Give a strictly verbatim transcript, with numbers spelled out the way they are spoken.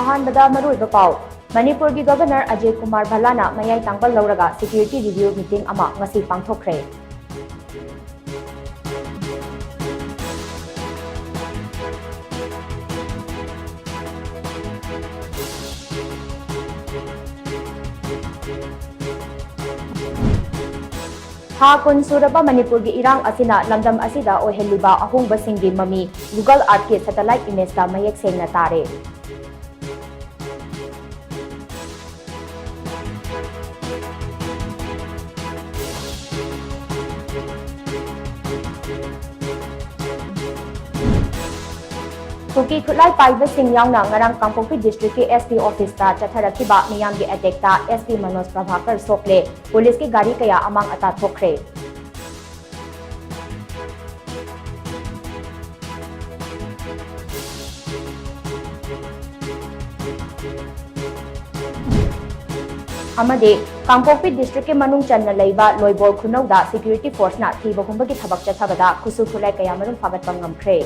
ꯑꯍꯥꯟꯕꯗ ꯃꯔꯨꯑꯣꯏꯕ ꯄꯥꯎ꯫ ꯃꯅꯤꯄꯨꯔꯒꯤ ꯒꯚꯔꯅꯔ ꯑꯖꯌ ꯀꯨꯃꯥꯔ ꯚꯜꯂꯥꯅ ꯃꯌꯥꯏ ꯇꯥꯡꯕ ꯂꯧꯔꯒ ꯁꯦꯀ꯭ꯌꯨꯔꯤꯇꯤ ꯔꯤꯚꯤꯌꯨ ꯃꯤꯇꯤꯡ ꯑꯃ ꯉꯁꯤ ꯄꯥꯡꯊꯣꯛꯈ꯭ꯔꯦ꯫ ꯊꯥ ꯀꯨꯟ ꯁꯨꯔꯕ ꯃꯅꯤꯄꯨꯔꯒꯤ ꯏꯔꯥꯡ ꯑꯁꯤꯅ ꯂꯝꯗꯝ ꯑꯁꯤꯗ ꯑꯣꯏꯍꯜꯂꯤꯕ ꯑꯍꯣꯡꯕꯁꯤꯡꯒꯤ ꯃꯃꯤ Google Earthꯀꯤ satellite imageꯇ ꯃꯌꯦꯛ ꯁꯦꯡꯅ ꯇꯥꯔꯦ꯫ ꯀꯨꯀꯤ ꯈꯨꯠꯂꯥꯏ ꯄꯥꯏꯕꯁꯤꯡ ꯌꯥꯎꯅ ꯉꯔꯥꯡ ꯀꯥꯡꯄꯣꯛꯄꯤ districtꯀꯤ S P officeꯇ ꯆꯠꯊꯔꯛꯈꯤꯕ ꯃꯤꯌꯥꯝꯒꯤ attackꯇ S P ꯃꯅꯣꯖ ꯄ꯭ꯔꯚꯥꯀꯔ ꯁꯣꯛꯂꯦ꯫ ꯄꯨꯂꯤꯁꯀꯤ ꯒꯥꯔꯤ ꯀꯌꯥ ꯑꯃꯥꯡ ꯑꯇꯥ ꯊꯣꯛꯈ꯭ꯔꯦ꯫ ꯑꯃꯗꯤ ꯀꯥꯡꯄꯣꯛꯄꯤ districtꯀꯤ ꯃꯅꯨꯡ ꯆꯟꯅ ꯂꯩꯕ ꯂꯣꯏꯕꯣꯜ ꯈꯨꯅꯧꯗ security forceꯅ ꯊꯤꯕ ꯍꯨꯝꯕꯒꯤ ꯊꯕꯛ ꯆꯠꯊꯕꯗ ꯈꯨꯠꯁꯨ ꯈꯨꯠꯂꯥꯏ ꯀꯌꯥꯃꯔꯨꯝ ꯐꯥꯒꯠꯄ ꯉꯝꯈ꯭ꯔꯦ꯫